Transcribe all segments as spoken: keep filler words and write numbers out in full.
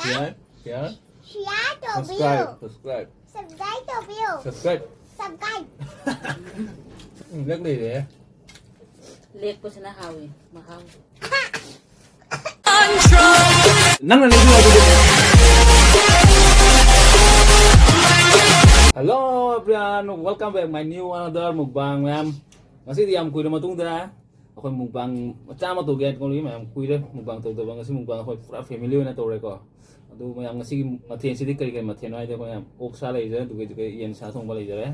ꯀꯌꯥ? ꯀꯌꯥ? Share ꯇꯧꯕꯤꯌꯨ꯫ Subscribe, subscribe꯫ Subscribe ꯇꯧꯕꯤꯌꯨ꯫ Subscribe꯫ Subscribe꯫ ꯎꯝ, ꯂꯦꯛ ꯂꯩꯔꯦ꯫ ꯂꯦꯛꯄꯁꯤꯅ ꯍꯥꯎꯏ, ꯃꯍꯥꯎ꯫ ꯅꯪꯅ ꯂꯩꯕꯤꯌꯨ ꯑꯗꯨꯗꯤ꯫ Hello everyone, welcome back my new another mukbang, ꯃꯌꯥꯝ꯫ ꯉꯁꯤꯗꯤ ꯌꯥꯝ ꯀꯨꯏꯔ ꯃꯇꯨꯡꯗ ꯑꯩꯈꯣꯏ mukbang ꯃꯆꯥ ꯑꯃ ꯇꯧꯒꯦ ꯍꯥꯏꯅ ꯀꯧꯔꯤ, ꯃꯌꯥꯝ꯫ ꯀꯨꯏꯔꯦ mukbang ꯇꯧꯗꯕ꯫ ꯉꯁꯤ mukbang ꯑꯩꯈꯣꯏ ꯄꯨꯔꯥ family ꯑꯣꯏꯅ ꯇꯧꯔꯦꯀꯣ꯫ ꯑꯗꯨ ꯃꯌꯥꯝ, ꯉꯁꯤꯒꯤ ꯃꯊꯦꯜꯁꯤꯗꯤ ꯀꯔꯤ ꯀꯔꯤ ꯃꯊꯦꯜꯅꯣ ꯍꯥꯏꯗꯤ, ꯑꯩꯈꯣꯏ ꯃꯌꯥꯝ ꯑꯣꯛꯁꯥ ꯂꯩꯖꯔꯦ, ꯑꯗꯨꯒ ꯑꯗꯨꯒ ꯌꯦꯟ ꯁꯥ ꯊꯣꯡꯕ ꯂꯩꯖꯔꯦ,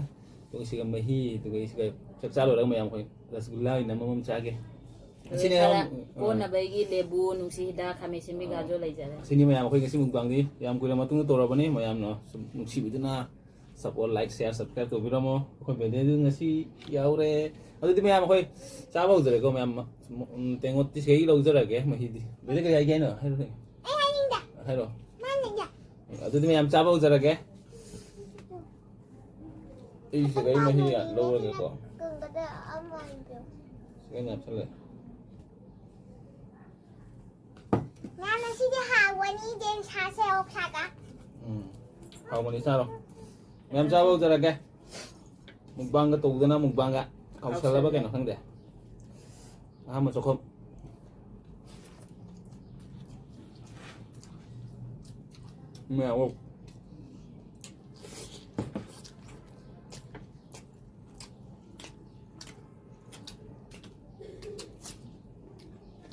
ꯑꯗꯨꯒ ꯁꯤꯒ ꯃꯍꯤ, ꯑꯗꯨꯒ ꯁꯤꯒ ꯆꯥꯛ ꯆꯥ ꯂꯣꯏꯔꯒ ꯃꯌꯥꯝ ꯑꯩꯈꯣꯏ ꯔꯁꯒꯨꯜꯂꯥ ꯑꯣꯏꯅ ꯑꯃꯃꯝ ꯆꯥꯒꯦ꯫ ꯑꯁꯤꯅꯤ ꯈꯔ ꯃꯌꯥꯝ, ꯑ, ꯀꯣꯟꯅꯕꯒꯤ ꯂꯦꯕꯨ, ꯅꯨꯡꯁꯤ ꯍꯤꯗꯥꯛ, ꯈꯥꯃꯦꯟ ꯑꯁꯤꯟꯕꯤ, ꯑ, ꯒꯥꯖꯣꯔ ꯂꯩꯖꯔꯦ꯫ ꯑꯁꯤꯅꯤ ꯃꯌꯥꯝ ꯑꯩꯈꯣꯏ ꯉꯁꯤ mukbangꯗꯤ꯫ ꯌꯥꯝ ꯀꯨꯏꯔ ꯃꯇꯨꯡꯗ ꯇꯧꯔꯕꯅꯤ꯫ ꯃꯌꯥꯝꯅ ꯁꯨꯝ ꯅꯨꯡꯁꯤꯕꯤꯗꯨꯅ support, like, share, subscribe ꯇꯧꯕꯤꯔꯝꯃꯣ꯫ ꯑꯩꯈꯣꯏ ꯕꯦꯗꯦꯗꯨ ꯉꯁꯤ ꯌꯥꯎꯔꯦ꯫ ꯑꯗꯨꯗꯤ ꯃꯌꯥꯝ ꯑꯩꯈꯣꯏ ꯆꯥꯕ ꯍꯧꯖꯔꯦꯀꯣ ꯃꯌꯥꯝ꯫ ꯎꯝ, ꯇꯦꯡꯉꯣꯠꯇꯤ ꯁꯤꯗꯒꯤ ꯂꯧꯖꯔꯒꯦ ꯃꯍꯤꯗꯤ꯫ ꯕꯦꯗꯦ ꯀꯔꯤ ꯍꯥꯏꯒꯦ ꯍꯥꯏꯅꯣ? ꯍꯥꯏꯔꯣ ꯀꯩꯅꯣ꯫ ꯑꯩ ꯍꯥꯏꯅꯤꯡꯗꯦ꯫ ꯍꯥꯏꯔꯣ꯫ ꯃꯥ ꯍꯥꯏꯅꯤꯡꯗꯦ꯫ ꯑꯗꯨꯗꯤ ꯃꯌꯥꯝ ꯆꯥꯕ ꯍꯧꯖꯔꯒꯦ꯫ ꯑꯩ ꯁꯤꯗꯩ ꯃꯍꯤ ꯂꯧꯔꯒꯦꯀꯣ꯫ ꯀꯪꯒꯗ ꯑꯃ ꯍꯥꯏꯕꯤꯌꯨ꯫ ꯁꯤꯗꯩ ꯍꯥꯞꯆꯜꯂꯦ꯫ ꯃꯌꯥꯝ, ꯉꯁꯤꯗꯤ ꯍꯥꯎꯕꯅꯤ ꯌꯦꯟ ꯁꯥꯁꯦ ꯑꯣꯛꯁꯥꯒ꯫ ꯎꯝ꯫ ꯍꯥꯎꯕꯅꯤ, ꯆꯥꯔꯣ꯫ ꯃꯌꯥꯝ ꯆꯥꯕ ꯍꯧꯖꯔꯒꯦ꯫ Mukbangꯒ ꯇꯧꯗꯅ, mukbangꯒ꯫ ꯀꯥꯎꯁꯜꯂꯕ ꯀꯥꯎꯁꯜꯂꯦ꯫ ꯀꯩꯅꯣ ꯈꯪꯗꯦ꯫ ꯑꯍꯥꯟꯕ ꯆꯥꯛꯈꯨꯝ꯫ ꯃꯌꯥꯝ ꯑꯣꯛ꯫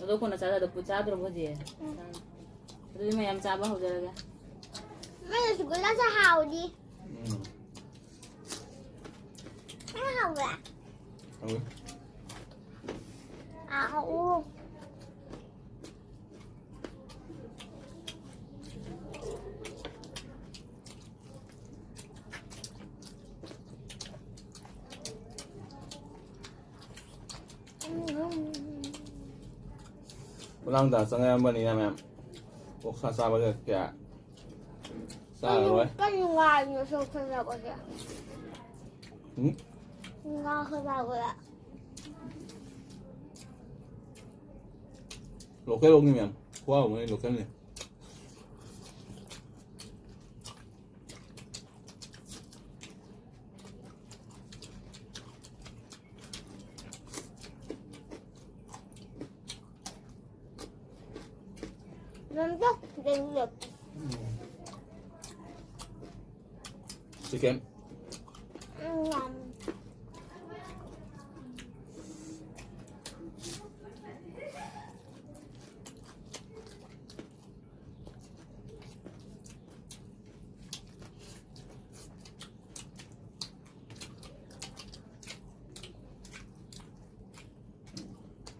ꯑꯗꯣ ꯀꯣꯟꯅ ꯆꯥꯔ ꯑꯗꯣ ꯄꯨ ꯆꯥꯗ꯭ꯔꯣꯕ ꯍꯧꯖꯤꯛ? ꯎꯝ꯫ ꯑꯗꯨꯗꯤ ꯃꯌꯥꯝ ꯆꯥꯕ ꯍꯧꯖꯔꯒꯦ꯫ ꯃꯣꯏ ꯔꯁꯒꯨꯜꯂꯥꯁꯦ ꯍꯥꯎꯗꯤ꯫ ꯎꯝ꯫ ꯌꯥꯝ ꯍꯥꯎꯕ꯭ꯔꯥ? ꯍꯥꯎꯋꯤ꯫ ꯍꯥꯎ꯫ ꯈꯨꯂꯥꯡꯗ ꯆꯪꯉꯛꯑꯝꯕꯅꯤꯅ ꯃꯌꯥꯝ ꯑꯣꯛꯁꯥ ꯆꯥꯕꯁꯦ ꯀꯌꯥ ꯆꯥꯔꯔꯣꯏ꯫ ꯀꯔꯤ ꯉꯥꯏꯅꯣ ꯁꯣꯛꯊꯔꯛꯄꯁꯦ? ꯎꯝ? ꯉꯥ ꯈꯔ ꯆꯥꯕꯗ꯫ Local ꯑꯣꯛꯅꯤ ꯃꯌꯥꯝ꯫ ꯈꯨꯍꯥꯎ ꯑꯃꯅꯤ, localꯅꯤ꯫ ꯆꯤꯛꯀꯟ꯫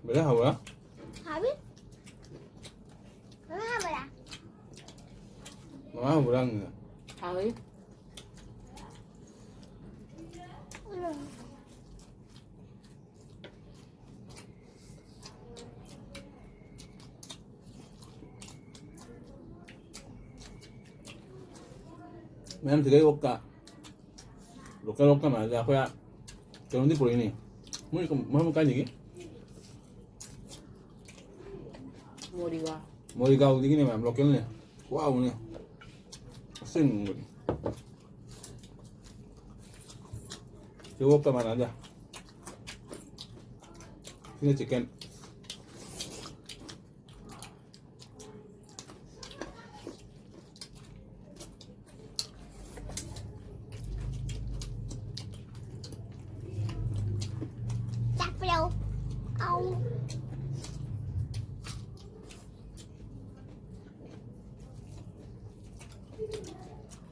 ꯕꯦꯂꯦ ꯍꯥꯎꯕ꯭ꯔꯥ? ꯍꯥꯎꯋꯤ꯫ ꯃꯃꯥ ꯍꯥꯎꯕ꯭ꯔꯥ? ꯃꯃꯥ ꯍꯥꯎꯕ꯭ꯔꯥ ꯍꯪꯉꯤꯅꯦ꯫ ꯍꯥꯎꯋꯤ꯫ ꯎꯝ꯫ ꯃꯌꯥꯝ ꯁꯤꯗꯩ ꯑꯣꯛꯇ꯫ ꯂꯣꯀꯦꯜ ꯑꯣꯛꯇ ꯃꯥꯜꯂꯦ꯫ ꯑꯩꯈꯣꯏ ꯑꯥ ꯀꯩꯅꯣꯗꯤ ꯄꯨꯔꯛꯏꯅꯦ꯫ ꯃꯣꯏ ꯀꯝ-, ꯃꯐꯝ ꯀꯥꯏꯗꯒꯤ? ꯃꯣꯔꯤꯒꯥꯎ꯫ ꯃꯣꯔꯤꯒꯥꯎꯗꯒꯤꯅꯦ ꯃꯌꯥꯝ, ꯂꯣꯀꯦꯜꯅꯦ꯫ ꯈꯨꯍꯥꯎ ꯑꯃꯅꯦ꯫ ꯑꯁꯦꯡꯕꯅꯤ꯫ ꯁꯤ ꯑꯣꯛꯀ ꯃꯥꯟꯅꯗꯦ꯫ ꯁꯤꯅ ꯆꯤꯛꯀꯟ꯫ ꯆꯥꯛ ꯄꯤꯔꯛꯎ꯫ ꯑꯧ꯫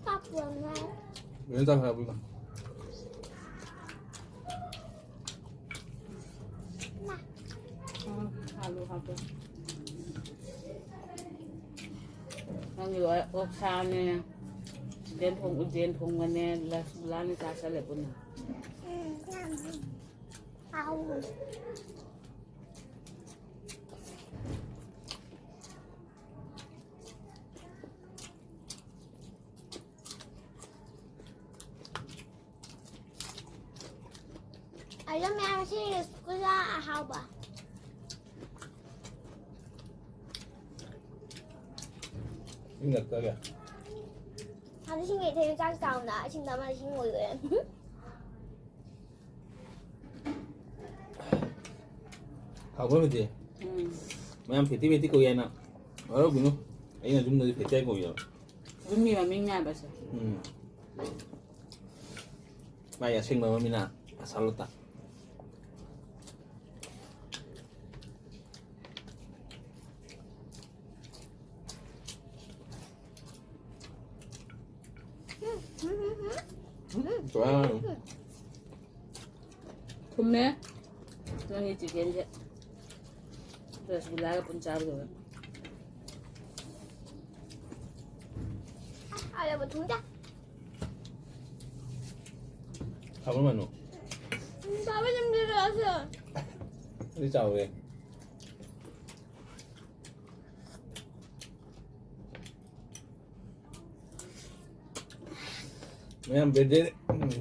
ꯆꯥꯛ ꯄꯤꯔꯛꯎ꯫ ꯂꯣꯏꯅ ꯆꯥꯈ꯭ꯔꯦ ꯑꯕꯨꯡꯒ꯫ ꯎꯝ, ꯑꯂꯨ ꯍꯥꯞꯄꯦ꯫ ꯅꯪꯒꯤ ꯑꯣꯛꯁꯥꯅꯦ, ꯆꯤꯀꯟ ꯊꯣꯡ-, ꯎꯖꯦꯟ ꯊꯣꯡꯕꯅꯦ, ꯂꯁꯒꯨꯂꯥꯅꯦ ꯆꯥꯁꯜꯂꯦ ꯄꯨꯟꯅ꯫ ꯎꯝ, ꯌꯥꯝ ꯍꯥꯎꯋꯦ꯫ ꯑꯗꯨ ꯃꯌꯥꯝꯁꯤ ꯁ꯭ꯀꯨꯜꯗ ꯑꯍꯥꯎꯕ꯫ ꯏꯪꯂꯛꯇꯒꯦ꯫ ꯑꯗꯨ ꯏꯁꯤꯡ ꯂꯩꯇ꯭ꯔꯦ, ꯆꯥꯛ ꯆꯥꯎꯅ, ꯏꯁꯤꯡ ꯊꯛꯑꯝꯃ ꯏꯁꯤꯡ ꯑꯣꯏꯈ꯭ꯔꯦ꯫ ꯍꯥꯎꯕ꯭ꯔꯣ ꯍꯧꯖꯤꯛ? ꯎꯝ꯫ ꯃꯌꯥꯝ ꯐꯦꯠꯇꯤ ꯐꯦꯠꯇꯤ ꯀꯧꯏ ꯍꯥꯏꯅ꯫ ꯋꯥꯔꯧꯕꯤꯅꯨ꯫ ꯑꯩꯅ ꯌꯨꯝꯗꯗꯤ ꯐꯦꯇꯤꯌꯥꯏ ꯀꯧꯏꯕ꯫ ꯑꯗꯨꯝ ꯃꯤ ꯃꯃꯤꯡꯅꯦ ꯍꯥꯏꯕꯁꯦ꯫ ꯎꯝ꯫ ꯃꯥꯒꯤ ꯑꯁꯦꯡꯕ ꯃꯃꯤꯡꯅ ꯑꯁꯥꯂꯣꯇꯥ꯫ ꯊꯨꯝꯃꯦ꯫ ꯅꯪꯒꯤ ꯆꯤꯀꯦꯟꯁꯦ ꯔꯁꯒꯨꯜꯂꯥꯒ ꯄꯨꯟ ꯆꯥꯕꯗꯧꯅ꯫ ꯑꯔꯦꯕ ꯊꯨꯝꯖꯥ꯫ ꯍꯥꯎꯕ꯭ꯔꯣ ꯃꯅꯨ? ꯎꯝ, ꯆꯥꯕ ꯉꯝꯗꯦ ꯑꯁ꯫ ꯑꯗꯨꯗꯤ ꯆꯥꯎꯋꯦ꯫ ꯃꯌꯥꯝ ꯕꯦꯗꯦ-,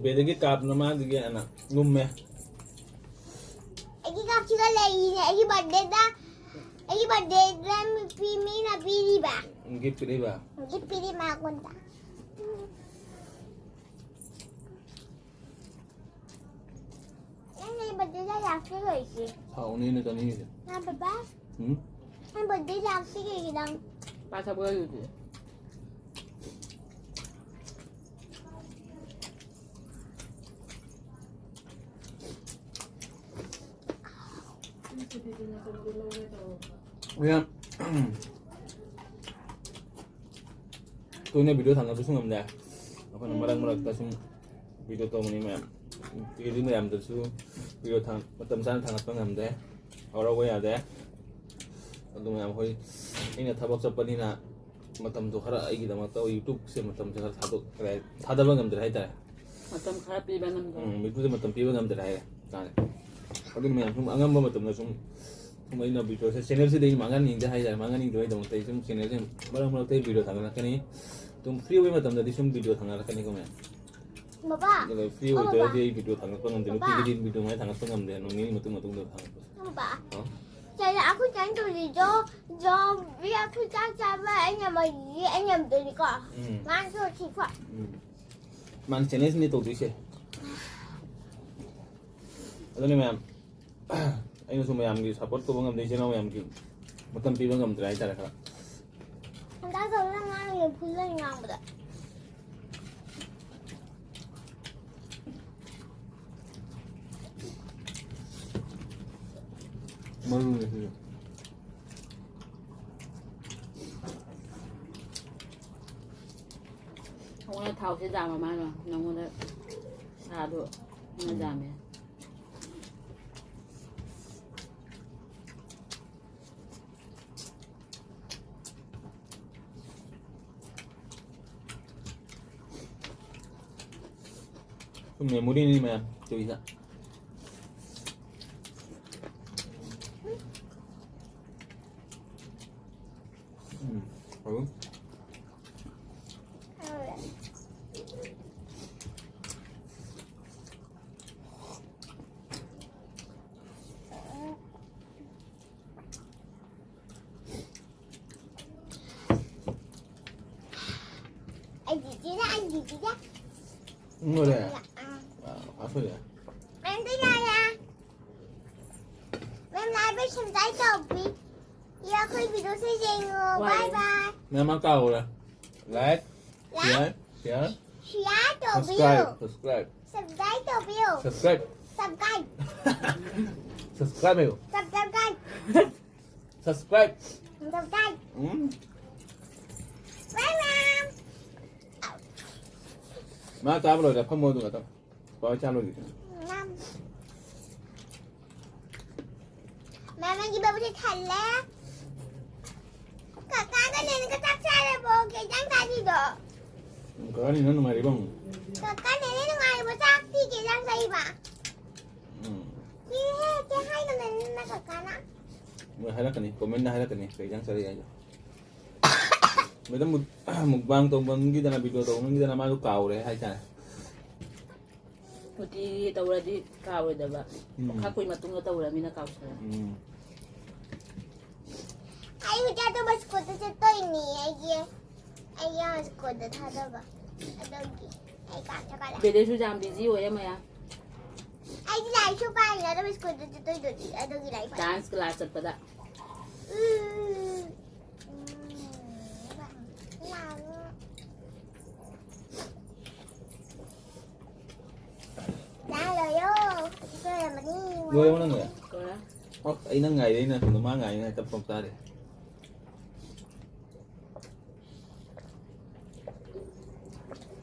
ꯕꯦꯗꯦꯒꯤ ꯀꯥꯞꯅ ꯃꯥꯒꯤ ꯑꯅ ꯂꯨꯝꯃꯦ꯫ ꯑꯩꯒꯤ ꯀꯥꯞꯁꯤꯒ ꯂꯩꯔꯤꯅꯦ꯫ ꯑꯩꯒꯤ ꯕꯥꯔꯗꯦꯗ, ꯑꯩꯒꯤ ꯕꯥꯔꯗꯦꯗ ꯅꯨꯄꯤ ꯃꯤꯅ ꯄꯤꯔꯤꯕ꯫ ꯒꯤꯐ ꯄꯤꯔꯤꯕ꯫ ꯒꯤꯐ ꯄꯤꯔꯤ ꯃꯉꯣꯟꯗ꯫ ꯅꯪ ꯑꯩ ꯕꯥꯔꯗꯦꯗ ꯂꯥꯛꯀꯦ ꯂꯩꯁꯦ꯫ ꯁꯥꯎꯅꯤꯅꯦ ꯇꯥꯅꯤꯡꯉꯤꯁꯦ꯫ ꯅꯪ ꯕꯕꯥ? ꯎꯝ? ꯅꯪ ꯕꯥꯔꯗꯦ ꯂꯥꯛꯀꯦ ꯂꯩꯁꯦ ꯅꯪ꯫ ꯄꯥ ꯊꯛꯄ ꯂꯩꯇꯦ꯫ ꯌꯥꯝ ꯇꯣꯏꯅ ꯚꯤꯗꯤꯑꯣ ꯊꯥꯡꯒꯠꯄꯁꯨ ꯉꯝꯗꯦ꯫ ꯑꯩꯈꯣꯏꯅ ꯃꯔꯛ ꯃꯔꯛꯇ ꯁꯨꯝ ꯚꯤꯗꯤꯑꯣ ꯇꯧꯕꯅꯤ ꯃꯌꯥꯝ꯫ ꯀꯦꯗꯤ ꯃꯌꯥꯝꯗꯁꯨ ꯚꯤꯗꯤꯑꯣ ꯊꯥꯡ-, ꯃꯇꯝ ꯆꯥꯅ ꯊꯥꯡꯒꯠꯄ ꯉꯝꯗꯦ꯫ ꯋꯥꯔꯧꯕ ꯌꯥꯗꯦ꯫ ꯑꯗꯨ ꯃꯌꯥꯝ ꯑꯩꯈꯣꯏ, ꯑꯩꯅ ꯊꯕꯛ ꯆꯠꯄꯅꯤꯅ ꯃꯇꯝꯗꯣ ꯈꯔ ꯑꯩꯒꯤꯗꯃꯛꯇ YouTube-ꯁꯦ ꯃꯇꯝꯁꯦ ꯈꯔ ꯊꯥꯗꯣꯛ-, ꯀꯔꯤ ꯍꯥꯏ-, ꯊꯥꯗꯕ ꯉꯝꯗ꯭ꯔꯦ ꯍꯥꯏꯇꯥꯔꯦ꯫ ꯃꯇꯝ ꯈꯔ ꯄꯤꯕ ꯉꯝꯗ꯭ꯔꯦ꯫ ꯎꯝ, ꯃꯤꯠꯄꯨꯗ ꯃꯇꯝ ꯄꯤꯕ ꯉꯝꯗ꯭ꯔꯦ ꯍꯥꯏꯔꯦ꯫ ꯇꯥꯔꯦ꯫ ꯑꯗꯨꯅ ꯃꯌꯥꯝ ꯁꯨꯝ ꯑꯉꯝꯕ ꯃꯇꯝꯗ ꯁꯨꯝ, ꯁꯨꯝ ꯑꯩꯅ ꯚꯤꯗꯤꯑꯣꯁꯦ, ꯆꯦꯅꯦꯜꯁꯤꯗ ꯑꯩꯅ ꯃꯥꯡꯍꯟꯅꯤꯡꯗꯦ ꯍꯥꯏꯇꯥꯔꯦ꯫ ꯃꯥꯡꯍꯟꯅꯤꯡꯗꯕꯩꯗꯃꯛꯇ ꯑꯩ ꯁꯨꯝ ꯆꯦꯅꯦꯜꯁꯦ ꯃꯔꯛ ꯃꯔꯛꯇ ꯑꯩ ꯚꯤꯗꯤꯑꯣ ꯊꯥꯒꯠꯂꯛꯀꯅꯤ꯫ ꯑꯗꯨꯝ ꯐ꯭ꯔꯤ ꯑꯣꯏꯕ ꯃꯇꯝꯗꯗꯤ ꯁꯨꯝ ꯚꯤꯗꯤꯑꯣ ꯊꯥꯒꯠꯂꯛꯀꯅꯤꯀꯣ ꯃꯌꯥꯝ꯫ ꯕꯕꯥ! ꯑꯗꯨꯒ ꯐ꯭ꯔꯤ ꯑꯣ, ꯕꯕꯥ꯫ ꯑꯣꯏꯗ꯭ꯔꯒꯗꯤ ꯑꯩ ꯚꯤꯗꯤꯑꯣ ꯊꯥꯒꯠꯄ ꯉꯝꯗꯦ꯫ ꯕꯕꯥ꯫ ꯅꯨꯡꯇꯤꯒꯤꯗꯤ ꯚꯤꯗꯤꯑꯣ ꯃꯥꯏ ꯊꯥꯒꯠꯄ ꯉꯝꯗꯦ꯫ ꯅꯣꯡ ꯅꯤꯅꯤ ꯃꯇꯨꯡ ꯃꯇꯨꯡꯗ ꯊꯥꯒꯠꯄ꯫ ꯕꯕꯥ꯫ ꯍꯥꯎ? ꯆꯦ, ꯑꯩꯈꯣꯏ ꯆꯥꯅ ꯇꯧꯔꯤꯗꯣ, ꯖꯣꯝꯕꯤ ꯑꯩꯈꯣꯏ ꯆꯥꯛ ꯆꯥꯕ ꯑꯩꯅ ꯃꯔꯤ ꯑꯩꯅ ꯑꯝꯗꯣꯏꯅꯤꯀꯣ꯫ ꯎꯝ꯫ ꯃꯥꯁꯨ ꯁꯤꯀꯣ꯫ ꯎꯝ꯫ ꯃꯥꯅ ꯆꯦꯂꯦꯟꯖꯅꯤ ꯇꯧꯗꯣꯏꯁꯦ꯫ ꯑꯗꯨꯅꯤ ꯃꯌꯥꯝ, ꯑꯩꯅꯁꯨ ꯃꯌꯥꯝꯒꯤ ꯁꯞꯄꯣꯔꯠ ꯇꯧꯕ ꯉꯝꯗꯦ, ꯏꯆꯤꯟ ꯏꯅꯥꯎ ꯃꯌꯥꯝꯒꯤ ꯃꯇꯝ ꯄꯤꯕ ꯉꯝꯗ꯭ꯔꯦ ꯍꯥꯏꯇꯥꯔꯦ ꯈꯔ꯫ ꯍꯟꯗꯛ ꯇꯧꯔ ꯉꯥꯡꯉꯦ ꯐꯨꯜꯂ ꯉꯥꯡꯕꯗ꯫ ꯃꯔꯨꯅꯦ ꯁꯤꯁꯨ꯫ ꯑꯩꯉꯣꯟꯗ ꯊꯥꯎꯁꯦ ꯌꯥꯝꯕ ꯃꯥꯅ ꯅꯉꯣꯟꯗ ꯁꯥꯗꯣ ꯅ ꯎꯝ꯫ ꯌꯥꯝꯃꯦ꯫ ꯁꯨꯝ ꯃꯦꯃꯣꯔꯤꯅꯤ ꯃꯌꯥꯝ ꯇꯧꯔꯤꯁꯦ꯫ ꯎꯝ, ꯍꯥꯎꯋꯤ꯫ ꯑꯩꯒꯤꯁꯤꯅ, ꯑꯩꯒꯤꯁꯤꯅ꯫ ꯎꯝ, ꯂꯣꯏꯔꯦ? ꯑꯥ꯫ ꯑꯥ, ꯑꯥ, ꯂꯣꯏꯔꯦ꯫ ꯑꯩꯗꯤ ꯂꯣꯏꯔꯦ꯫ ꯃꯦꯝ, like, subscribe ꯇꯧꯕꯤ꯫ ꯌꯥ, ꯑꯩꯈꯣꯏ videoꯁꯦ ꯌꯦꯡꯉꯣ꯫ ꯋꯥꯔꯦ꯫ Bye bye꯫ ꯃꯦꯝ, ꯑꯃ ꯀꯥꯎꯔꯦ꯫ Like, like, share, share, share ꯇꯧꯕꯤꯌꯨ꯫ Subscribe, subscribe꯫ Subscribe ꯇꯧꯕꯤꯌꯨ꯫ Subscribe꯫ Subscribe꯫ Subscribe ꯍꯥꯏꯌꯨ꯫ Subscribe꯫ Subscribe꯫ Subscribe꯫ ꯎꯝ꯫ Bye, ma'am꯫ ꯃꯥ ꯆꯥꯕ ꯂꯣꯏꯔꯦ, ꯐꯝꯃꯣ ꯑꯗꯨ ꯉꯥꯛꯇꯪ꯫ ꯄꯥꯎ ꯆꯥ ꯂꯣꯏꯔꯦ꯫ Ma'am꯫ ꯃꯦꯝ, ꯑꯩꯒꯤ ꯕꯕꯨꯗꯤ ꯊꯜꯂꯦ꯫ ꯀꯀꯥꯒ ꯅꯦꯅꯦꯒ ꯆꯥꯛ ꯆꯥꯔꯕꯣ? ꯀꯩ ꯏꯟꯖꯥꯡ ꯆꯥꯔꯤꯅꯣ? ꯎꯝ, ꯀꯀꯥ ꯅꯦꯅꯦ ꯅꯨꯡꯉꯥꯏꯔꯤꯕꯣ? ꯀꯀꯥ ꯅꯦꯅꯦ ꯅꯨꯡꯉꯥꯏꯔꯤꯕꯣ? ꯆꯥꯛꯇꯤ ꯀꯩ ꯏꯟꯖꯥꯡ ꯆꯥꯔꯤꯕ? ꯎꯝ꯫ ꯀꯩ ꯍꯥꯏ-, ꯀꯩ ꯍꯥꯏꯅꯣ ꯅꯦꯅꯦꯅ ꯀꯀꯥꯅ? ꯃꯣꯏ ꯍꯥꯏꯔꯛꯀꯅꯤ, comment ꯍꯥꯏꯔꯛꯀꯅꯤ ꯀꯩ ꯏꯟꯖꯥꯡ ꯆꯥꯔꯛꯏ ꯍꯥꯏꯗꯣ꯫ ꯃꯦꯗꯥꯝ ꯃꯨꯛ-, mukbang ꯇꯧꯃꯟꯒꯤꯗꯅ, video ꯇꯧꯃꯟꯒꯤꯗꯅ ꯃꯥꯁꯨ ꯀꯥꯎꯔꯦ ꯍꯥꯏꯇꯥꯔꯦ꯫ ꯅꯨꯡꯇꯤꯒꯤ ꯇꯧꯔꯗꯤ ꯀꯥꯎꯔꯣꯏꯗꯕ꯫ ꯎꯝ꯫ ꯈꯔ ꯀꯨꯏ ꯃꯇꯨꯡꯗ ꯇꯧꯔꯃꯤꯅ ꯀꯥꯎꯁꯜꯂꯦ꯫ ꯎꯝ꯫ ꯑꯩ ꯍꯧꯖꯤꯛ ꯑꯇꯣꯞꯄ ꯁ꯭ꯀꯨꯜꯗ ꯆꯠꯇꯣꯏꯅꯦ ꯑꯩꯒꯤ꯫ ꯑꯩ ꯌꯥꯝ ꯁ꯭ꯀꯨꯜꯗ ꯊꯥꯗꯕ꯫ ꯑꯗꯨꯒꯤ ꯑꯩ ꯀꯥ ꯆꯠꯈ꯭ꯔꯦ꯫ ꯕꯦꯗꯦꯁꯨ ꯌꯥꯝ busy ꯑꯣꯏꯌꯦ ꯃꯌꯥꯝ꯫ ꯑꯩꯗꯤ ꯂꯥꯏꯔꯤꯛꯁꯨ ꯄꯥꯏꯅꯤ ꯑꯗꯨꯝ ꯁ꯭ꯀꯨꯜꯗ ꯆꯠꯇꯣꯏꯗꯨꯗꯤ ꯑꯗꯨꯒꯤ ꯂꯥꯏꯔꯤꯛ ꯄꯥꯏ꯫ Dance class ꯆꯠꯄꯗ꯫ ꯎꯝ꯫ ꯎꯝ꯫ ꯂꯣꯏꯔꯕꯣ ꯅꯪꯒꯤ? ꯂꯣꯏꯔꯦ꯫ ꯑꯣ, ꯑꯩ ꯅꯪ ꯉꯥꯏꯔꯦ, ꯑꯩꯅ ꯁꯣꯝꯗ ꯃꯥ ꯉꯥꯏꯔꯤ ꯉꯥꯏ ꯇꯞ ꯇꯞ ꯆꯥꯔꯤ꯫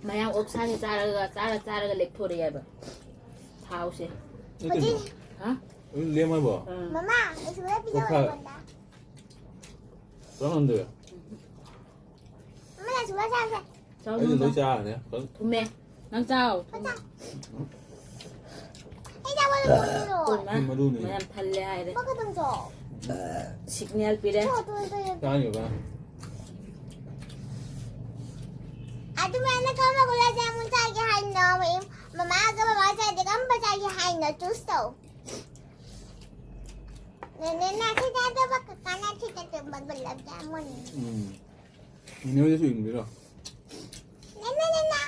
ꯃꯌꯥꯝ ꯑꯣꯛꯁꯥꯁꯦ ꯆꯥꯔꯒ, ꯆꯥꯔ ꯆꯥꯔꯒ ꯂꯦꯛꯊꯣꯔꯛꯑꯦꯕ꯫ ꯊꯥꯎꯁꯦ꯫ ꯅꯠꯇꯦ꯫ ꯍꯧꯖꯤꯛ ꯍꯥ? ꯑꯗꯨꯝ ꯂꯦꯝꯃꯕꯣ? ꯑꯥ꯫ ꯃꯃꯥ, ꯑꯩꯁꯨ ꯂꯦꯞꯄꯤꯗꯣ ꯑꯣꯛꯁꯥ꯫ ꯑꯩꯉꯣꯟꯗ꯫ ꯆꯥꯃꯟꯗ꯭ꯔꯦ꯫ ꯎꯝ꯫ ꯃꯃꯥ, ꯁꯨꯒꯔ ꯆꯥꯁꯦ꯫ ꯆꯥꯎ, ꯑꯩꯗꯤ ꯅꯪ ꯂꯣꯏ ꯆꯥꯎ꯫ ꯆꯥꯈ꯭ꯔꯦ꯫ ꯊꯨꯝꯃꯦ꯫ ꯅꯪ ꯆꯥꯎ꯫ ꯄꯣꯠ ꯆꯥ-, ꯑꯩ ꯆꯥꯕ ꯂꯣꯏꯔꯦ꯫ ꯀꯣꯟꯅ ꯃꯔꯨꯅꯤ꯫ ꯃꯌꯥꯝ ꯊꯜꯂꯦ ꯍꯥꯏꯔꯦ꯫ ꯑꯃꯈꯛꯇꯪ ꯆꯥꯎ꯫ Signal ꯄꯤꯔꯦ꯫ ꯆꯥꯎ, ꯆꯥꯎ, ꯆꯥꯎ, ꯆꯥꯎ꯫ ꯆꯥꯈꯤꯕ꯫ ꯑꯗꯨꯃꯥꯏꯅ ꯀꯔꯝꯕ ꯒꯨꯂꯥꯞ ꯖꯥꯃꯨꯟ ꯆꯥꯒꯦ ꯍꯥꯏꯅꯣ? ꯃꯃꯥꯒ ꯕꯕꯥ ꯆꯥꯗꯦ, ꯀꯔꯝꯕ ꯆꯥꯒꯦ ꯍꯥꯏꯅꯣ? Choose ꯇꯧ꯫ ꯅꯦꯅꯦꯅ ꯁꯤ ꯆꯥꯗꯕ, ꯀꯀꯥꯅ ꯁꯤ ꯆꯥꯗꯕ ꯒꯨꯂꯥꯞ ꯖꯥꯃꯨꯟ꯫ ꯎꯝ꯫ ꯅꯦꯅꯦ ꯍꯣꯏꯗꯁꯨ ꯏꯟꯕꯤꯔꯣ꯫ ꯅꯦꯅꯦ, ꯅꯦꯅꯦ꯫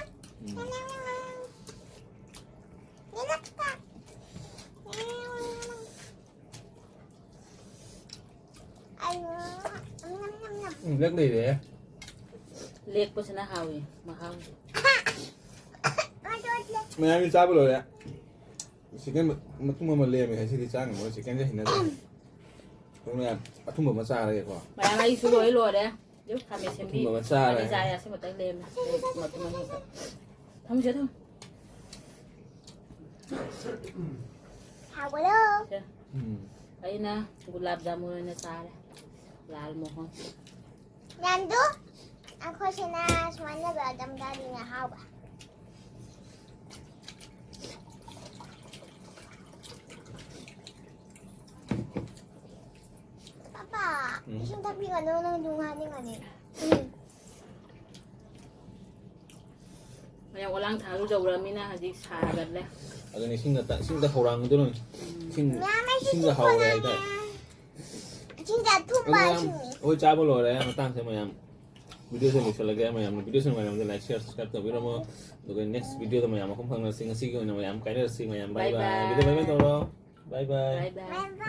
ꯎꯝ꯫ ꯅꯦꯅꯦ, ꯅꯦꯅꯦ꯫ ꯅꯦꯅꯦ, ꯀꯀꯥ꯫ ꯅꯦꯅꯦ, ꯅꯦꯅꯦ꯫ ꯑꯩ, ꯎꯝ, ꯂꯦꯛ ꯂꯩꯔꯦ꯫ ꯂꯦꯛꯄꯁꯤꯅ ꯍꯥꯎꯏ, ꯃꯍꯥꯎꯁꯦ꯫ ꯃꯌꯥꯝꯒꯤ ꯆꯥꯕ ꯂꯣꯏꯔꯦ꯫ Chicken ꯃ-, ꯃꯇꯨꯝ ꯑꯃ ꯂꯦꯝꯃꯦ, ꯉꯁꯤꯗꯤ ꯆꯥ ꯉꯝꯃꯔꯣꯏ, chickenꯁꯦ ꯍꯩꯅꯗ꯭ꯔꯦ꯫ ꯑꯗꯨ ꯃꯌꯥꯝ ꯑꯊꯨꯝꯕ ꯑꯃ ꯆꯥꯔꯒꯦꯀꯣ꯫ ꯃꯌꯥꯝ ꯑꯩꯁꯨ ꯂꯣꯏ ꯂꯣꯏꯔꯦ꯫ ꯑꯗꯨ ꯈꯥꯃꯦꯟ ꯁꯦꯝꯕꯤ꯫ ꯑꯊꯨꯝꯕ ꯑꯃ ꯆꯥꯔꯦ꯫ ꯈꯥꯃꯦꯟ ꯆꯥꯔꯦ, ꯑꯁꯤ ꯃꯇꯪ ꯂꯦꯝꯃꯦ꯫ ꯑꯗꯩ ꯃꯇꯨꯝ ꯑꯅꯤꯈꯛ꯫ ꯊꯝꯃꯨꯁꯦ, ꯊꯝꯃꯨ꯫ ꯍꯥꯎꯕ꯭ꯔꯣ? ꯁꯦ꯫ ꯎꯝ꯫ ꯑꯩꯅ ꯒꯨꯂꯥꯞ ꯖꯥꯃꯨꯟ ꯑꯣꯏꯅ ꯆꯥꯔꯦ꯫ ꯂꯥꯜ ꯃꯣꯍꯣꯟ꯫ ꯌꯥꯝꯗꯨ, ꯑꯩꯈꯣꯏꯁꯤꯅ ꯁꯨꯃꯥꯏꯅ ꯕꯗꯥꯝ ꯆꯥꯗꯣꯏꯅꯦ ꯑꯍꯥꯎꯕ꯫ ꯄꯥꯄꯥ, ꯎꯝ꯫ ꯏꯁꯤꯡ ꯊꯛꯄꯤꯒꯅꯨ, ꯅꯪ ꯅꯨꯡ ꯍꯥꯞꯅꯤꯡꯉꯗꯤ꯫ ꯎꯝ꯫ ꯃꯌꯥꯝ ꯑꯣꯂꯥꯡ ꯊꯥꯔꯨ ꯌꯧꯔꯃꯤꯅ ꯍꯧꯖꯤꯛ ꯁꯥꯒꯠꯂꯦ꯫ ꯑꯗꯨꯅ ꯏꯁꯤꯡꯗ ꯇ-, ꯏꯁꯤꯡꯗ ꯍꯧꯔꯥꯡꯒꯗꯧꯔꯅꯤ꯫ ꯎꯝ꯫ ꯏꯁꯤꯡ, ꯃꯌꯥꯝ ꯑꯩꯁꯨ ꯏꯁꯤꯡꯗ ꯏꯁꯤꯡ ꯍꯧꯔꯦ ꯍꯥꯏꯇꯥꯔꯦ꯫ ꯍꯥꯞꯅꯤꯡꯉꯦ꯫ ꯏꯁꯤꯡꯗ ꯑꯊꯨꯝꯕ ꯑꯗꯨ ꯃꯌꯥꯝ, ꯏꯁꯤꯡꯅꯤ꯫ ꯑꯩꯈꯣꯏ ꯆꯥꯕ ꯂꯣꯏꯔꯦ, ꯃꯇꯥꯡꯁꯦ ꯃꯌꯥꯝ꯫ Videoꯁꯦ ꯂꯣꯏꯁꯤꯜꯂꯒꯦ, ꯃꯌꯥꯝꯅ videoꯁꯦ ꯅꯨꯡꯉꯥꯏꯔꯝꯃꯗꯤ like, share, subscribe ꯇꯧꯕꯤꯔꯝꯃꯣ꯫ ꯑꯗꯨꯒ next videoꯗ ꯃꯌꯥꯝ ꯃꯄꯨꯡ ꯐꯪꯅꯔꯁꯤ꯫ ꯉꯁꯤꯒꯤ ꯑꯣꯏꯅ ꯃꯌꯥꯝ ꯀꯥꯏꯅꯔꯁꯤ, ꯃꯌꯥꯝ bye bye bye꯫ Bye bye꯫ Video bye bye ꯇꯧꯔꯣ꯫ Bye bye꯫ Bye bye꯫ Bye bye꯫